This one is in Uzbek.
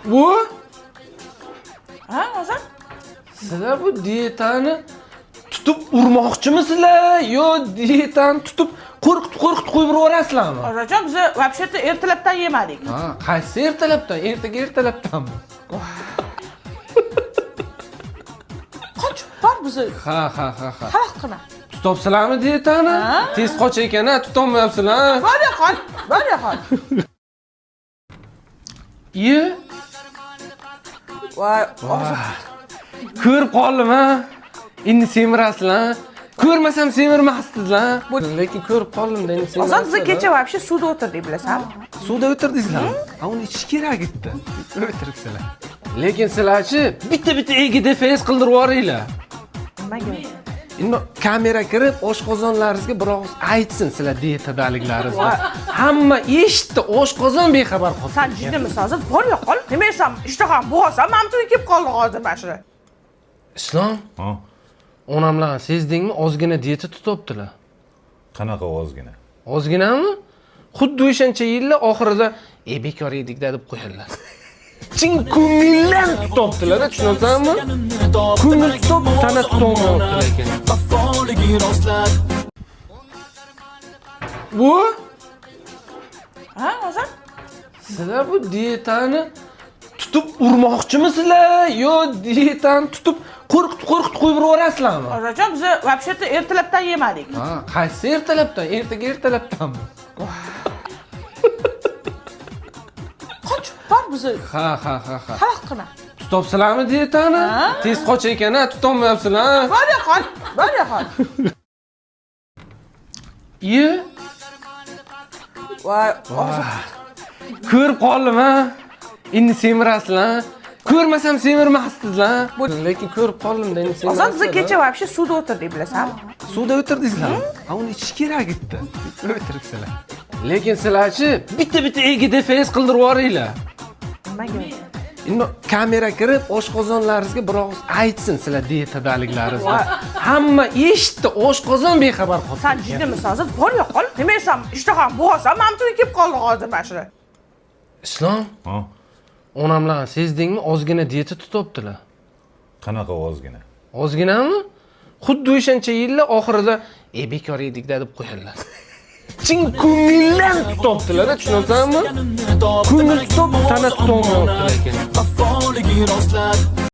Bu Ha, Ozod? Sizlar bu dietani tutib urmoqchimisizlar yo dietani tutib qo'rqitib qo'rqitib qo'yib yuborasizlarmi? Ozodjon, biz вообще-то ertalabdan yemadik. Ha, qaysi ertalabdan? Ertaga ertalabdanmi? Qoch, bor bizni Ha, ha, ha, ha. xalaqit qilma. Tutobsizlarmi dietani? Ha? Tez qoch ekan, ha, tutolmayapsizlar. Bor yo'qol, bor yo'qol. Iye, Voy, Ozod. ko'rib qoldim, ha. Endi semirasizlar. Ko'rmasam semirmasdingizlar. Lekin ko'rib qoldim-da, endi Ozod, biz semirasizlar. kecha вообще suvda o'tirdik, bilasanmi? Suvda o'tirdingizlarmi? Ha, uni ichish kerak edi. O'tiribsizlar. Lekin sizlarchi bitta-bitta EGDFS qildirib yuboringlar. Nimaga? Endi kamera kirib oshqozonlaringizga bir og'iz aytsin sizlar dietadaliklaringizni. Hamma eshitdi, oshqozon bexabar qoldi. San jiddimisan, Ozod? Bor yo'qol. Nima yesam, ishtaham bo'g'asam, mana bu kelib qoldi hozir mana shu. Islom, Ha, onamlarni sezdingmi? Ozgina dieta tutibdilar. qanaqa ozgina? Ozginami? Xuddi o'shancha yillar oxirida bekor yedik-da deb qo'yadilar. Chin ko'ngildan tutibdilar, tushunasanmi? Ko'ngil tutib, tana tutolmayapti lekin. Vafoligi rostlab. Bu Ha, Ozod? Sizlar bu dietani tutib urmoqchimisizlar yo dietani tutib qo'rqitib qo'rqitib qo'yib yuborasizlarmi? Ozodjon, biz вообще-то ertalabdan yemadik. Ha, qaysi ertalabdan? Ertaga ertalabdanmi? Qoch, bor bizni Ha, ha, ha, ha. xalaqit qilma. Tutobsizlarmi dietani? Ha? Tez qoch ekan, ha, tutolmayapsizlar. Bor yo'qol, bor yo'qol. Iye, Voy, Ozod. ko'rib qoldim, ha. Endi semirasizlar. Ko'rmasam semirmasdingizlar. Lekin ko'rib qoldim-da, endi Ozod, biz semirasizlar. kecha вообще suvda o'tirdik, bilasanmi? Suvda o'tirdingizlarmi? Ha, uni ichish kerak edi. O'tiribsizlar. Lekin sizlarchi bitta-bitta EGDFS qildirib yuboringlar. Nimaga? Endi kamera kirib oshqozonlaringizga bir og'iz aytsin sizlar dietadaliklaringizni. Hamma eshitdi, oshqozon bexabar qoldi. San jiddimisan, Ozod? Bor yo'qol. Nima yesam, ishtaham bo'g'asam, mana bu kelib qoldi hozir mana shu. Islom, Ha, onamlarni sezdingmi? Ozgina dieta tutibdilar. qanaqa ozgina? Ozginami? Xuddi o'shancha yillar oxirida bekor yedik-da deb qo'yadilar. Chin ko'ngildan tutibdilar, tushunasanmi? Ko'ngil tutib, tana tutolmayapti lekin. Vafoligi rostlab.